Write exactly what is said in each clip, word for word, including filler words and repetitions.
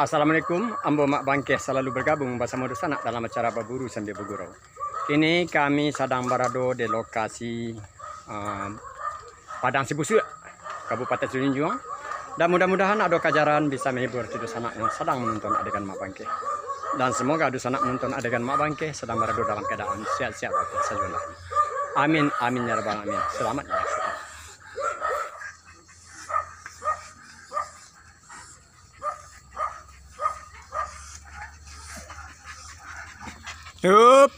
Assalamualaikum, ambo Mak Bangkeh salalu bagabung basamo dunsanak dalam acara Baburu Sambia Bagurau. Kini kami sadang barado di lokasi, ah, Padang Sibusuak, Kabupaten Sijunjuang. Dan mudah-mudahan ado kajaran bisa mahibur ti dunsanak yang sadang manonton adegan Mak Bangkeh. Dan semoga dunsanak manonton adegan Mak Bangkeh sadang barado dalam kaadaan sehat-sehat walafiat sajo lah. Amin, amin ya rabbal alamin. Selamat menyaksikan. Yup.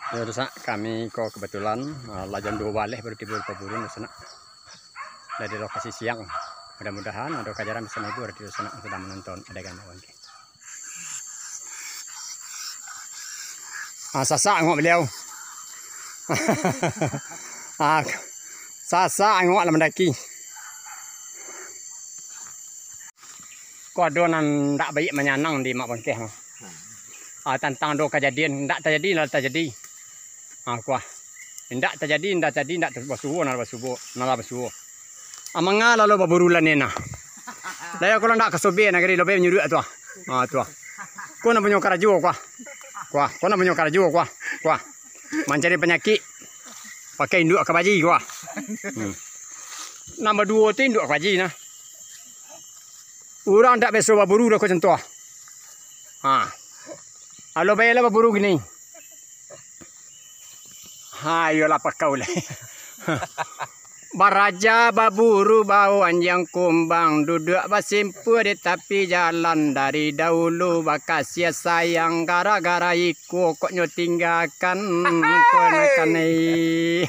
Yo, dunsanak, kami ko kebetulan, ah, lah jam duo baleh baru tibo di Baburu, dunsanak. Dari lokasi siang. Mudah-mudahan ado kajaran bisa mahibur ti dunsanak yang sadang manonton adegan Mak Bangkeh. Ah, sasak angok baliau. Ah, sasak angok lah mandaki. Ko ado nan ndak baiak manyanang di Mak Bangkeh mah. Ah, tantang ado kajadian, ndak tajadi, lah tajadi. Ah, kuah. Indak tajadi, indak tajadi, indak basuo, nan basuo, nan lah basuo. Ah, manga lalu baburu lah ni nah. Lah yo, kalau ndak kasobek nagari, lobeh manyuruak tu ah. Ah, tu ah. Ko nan punyo karajo, kuah. Kuah, ko nan punyo karajo, kuah. Kuah. Mancari panyakik pakai induak kabaji, kuah. Hmm. Nan baduo tu induak kabaji nah. Urang ndak biaso baburu doh ko contoh. Ha. Alo bae lah baburu kini. Ha, iyolah pakau lai. Baraja baburu bao anjiang kumbang, duduak basimpua di tapi jalan, dari dahulu bakasiah sayang, gara-gara iko kok nyo tinggakan, ko nakan ai.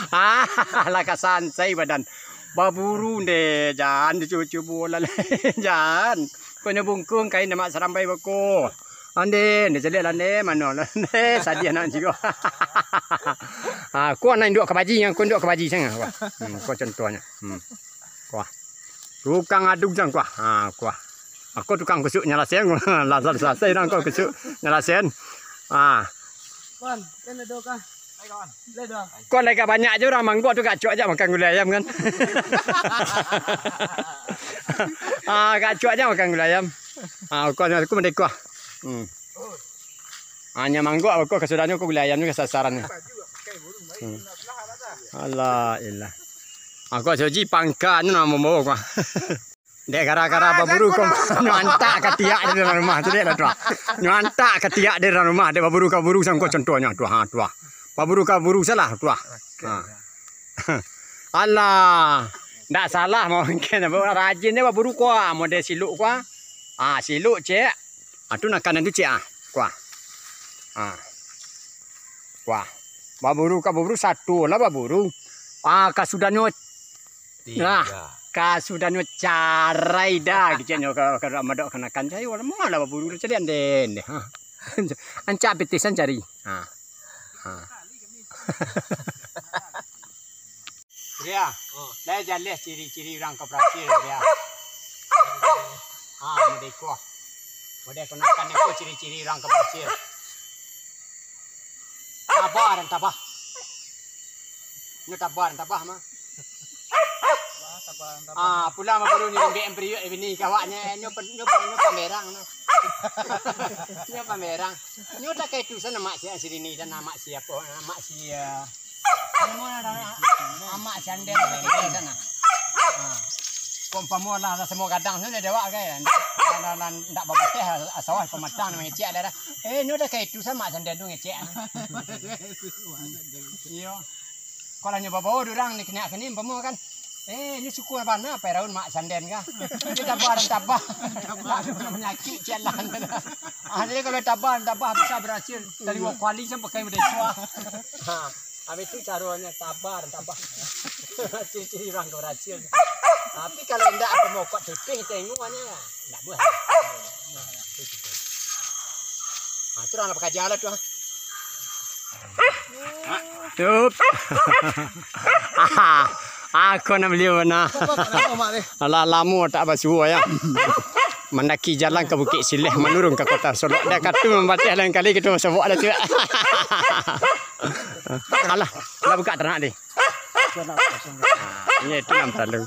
Ah, lah kasansai badan. Baburu ndeh, jan dicubo-cubo lah lai, jan. Ko nyo bungkuang kain dek Mak Sarambai bako. Andeh, ndeh caliak lah ndeh, mano lah ndeh, sadiah nak jigo. Ah, ko anak induak kabaji, ko induak kabaji sangaik, kuah. Hmm, ko contohnyo. Hmm. Kuah. Tukang adu jang, kuah. Ha, kuah. Ako tukang kusuk nyalasen, lah salasai dah ko kusuk nyalasen. Ah. Wan, kan ado kah? Ko lai ka banyak je urang mangguak tu, kacok aja makan gulai ayam kan. Ah, kacok aja makan gulai ayam. Ah, ko, ko merdeka. Hmm. Hanyo mangguak ko, kasudahnyo ko gulai ayam ni kasasarannyo. Hmm. Alah, ilah. Aku soji pangka ni nak mambawa ko. Dek gara-gara baburu ko, nyo antak katiak di dalam rumah tu, dek lah tu. Nyo antak katiak di dalam rumah, dek baburu ka baburu sangko contohnyo, tu ha, tu ha. Baburu ka baburu salah, tu ha. Ha. Alah, ndak salah mungkin, rajin je baburu ko, model siluk ko. Ah, siluk, cek. Ah, tu nakanan tu, cek ah. Kuah. Ah. Kuah. Baburu ka baburu, satu lah baburu. Ah, kasudahnyo Nah, kasudahnyo carai dah, keceknyo ka, ka madok kanakan. Cayo lah, ma lah baburu tu cari andeh-andeh. Ha. Ancak bitisan cari. Ha. Ha. Ria, lai jaleh ciri-ciri urang ka barasil, Ria. Ha, model iko. Model kanakan iko ciri-ciri urang ka barasil. Tabah dan tabah. Nyo tabah dan tabah mah. Ah, pulang mah baru nyo lembek periuk bini kawaknyo, nyo pen-, nyo pen-, nyo pamerang nyo. Nyo pamerang. Nyo tak kaitu sana mak si Sirini dan amak si apo, amak si, eh, Amak si Anden tu kecek sana. Ha. Ko umpamo lah, lah samo gadang tu lah dewak kan. Ndak, ndak, ndak, ndak babateh, asawah pamatang mangecek dah, dah. Eh, nyo dah kaitu sama si Anden tu ngecek. Iyo. Kalau nyo babawa urang ni kena kini umpamo kan. Eh, ini suku bana Firaun mak sanden kah? Ini tabah dan tabah. Tabah tu manyakik jalan. Ah, jadi kalau tabah dan tabah bisa berhasil. Dari dua kali sampai kai udah suah. Ha, habis tu caranya tabah dan tabah. Ciri-ciri orang tu berhasil. Tapi kalau ndak, apa mau kok tipih tengoknya. Ndak buah. Ah, tu orang nak pakai jalan tu, ah. Yup. Aku nak beli mana? Alah, lamo tak basuo ya. Mandaki jalan ka Bukik Sileh, manurun ka Kota Solok. Dia katu mambatih lain kali kita masuk buat dah tu. Alah, lah buka ternak deh. Ah, ini itu yang perlu.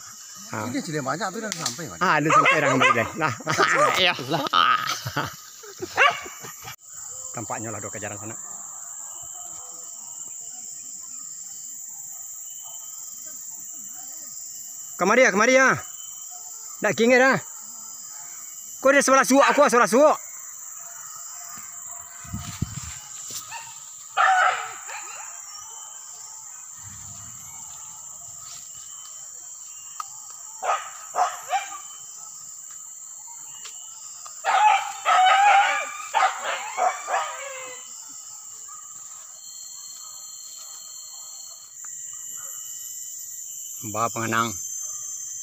Ah. Ini sudah banyak tu dah sampai, Wan. Ah, dah sampai dah kembali deh. Nah. Ya. Tampaknyo lah doh ka jalan sana. Kamari ya, kamari ya. Dak kingir ah. Ko di sebelah suok aku, sebelah suok. Ba panganang.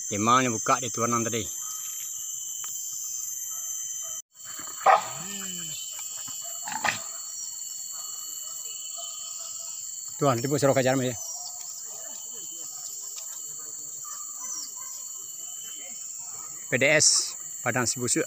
Limanyo bukak di tuanang tadi. Tuan, tibo siro kajar mah ya. P D S Padang Sibusuak.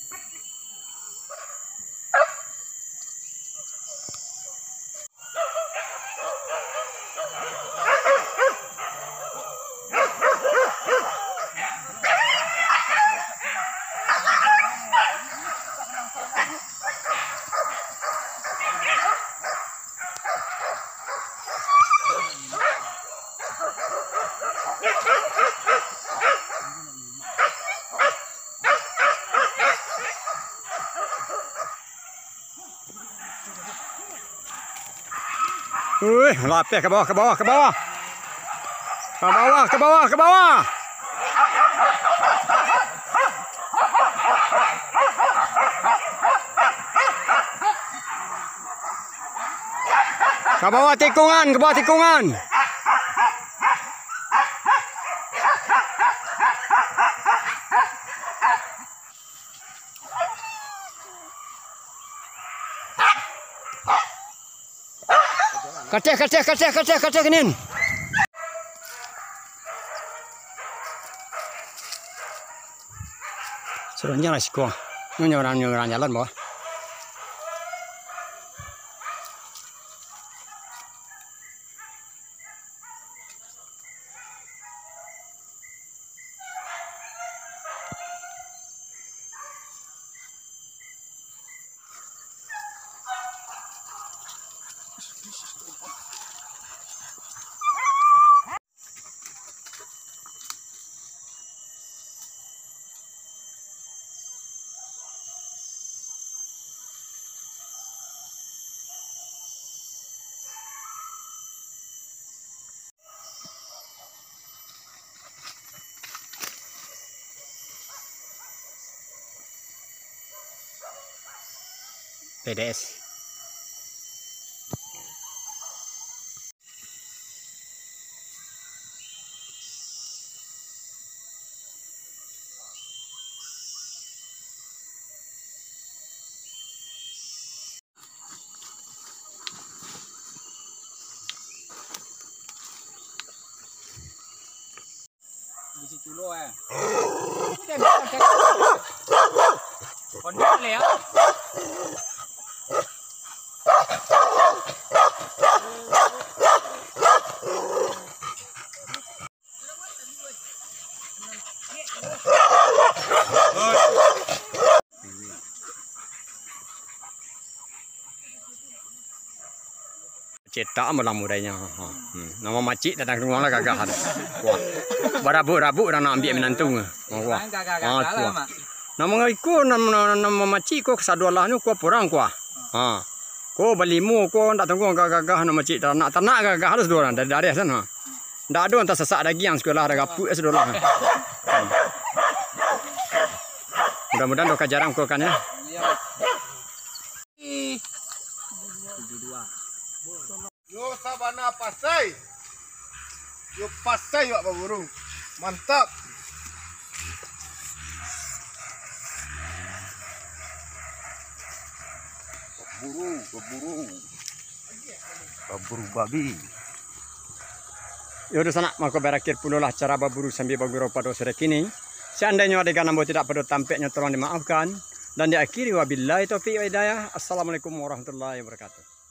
Wih, lapeh ka bawah, ka bawah, ka bawah. Ka bawah, ka bawah, ka bawah. Ka bawah tikungan, ka bawah tikungan. Kateh, kateh, kateh, kateh, kateh, kenin. Suruh nyerah siko. Nyo nyebrang, nyebrang jalan, bawah. P D S. Di situ lo, eh. Kondisi le, ya. Cetak malam mudainya. Ha. Hmm. Namo macik datang rumah lah gagah tu. Wah. Barabuk-rabuk urang nak ambiak minantu. Wah. Gagah-gagah Ha, lah, tu. Mak. Namo iko, nam-, nam-, namo macik ko kasadualahnyo ko apo urang ko. Ha. Ko balimo ko ndak tunggu gagah-gagah namo macik tanak, tanak gagah lah sadua urang dari dareh sana. Ndak ado antah sasak dagiang sikolah, ado gapuak sudah lah. Mudah-mudahan doh ka jarang ko kan ya. Yo sabana pasai. Yo pasai wak baburu. Mantap. Baburu, baburu. Baburu babi. Yo, dunsanak, mako barakhir pulolah acara baburu sambia bagurau pado sore kini. Seandainyo adegan ambo tidak pado tampeknyo, tolong dimaafkan. Dan diakhiri, wabillahi taufiq wa hidayah. Assalamualaikum warahmatullahi wabarakatuh.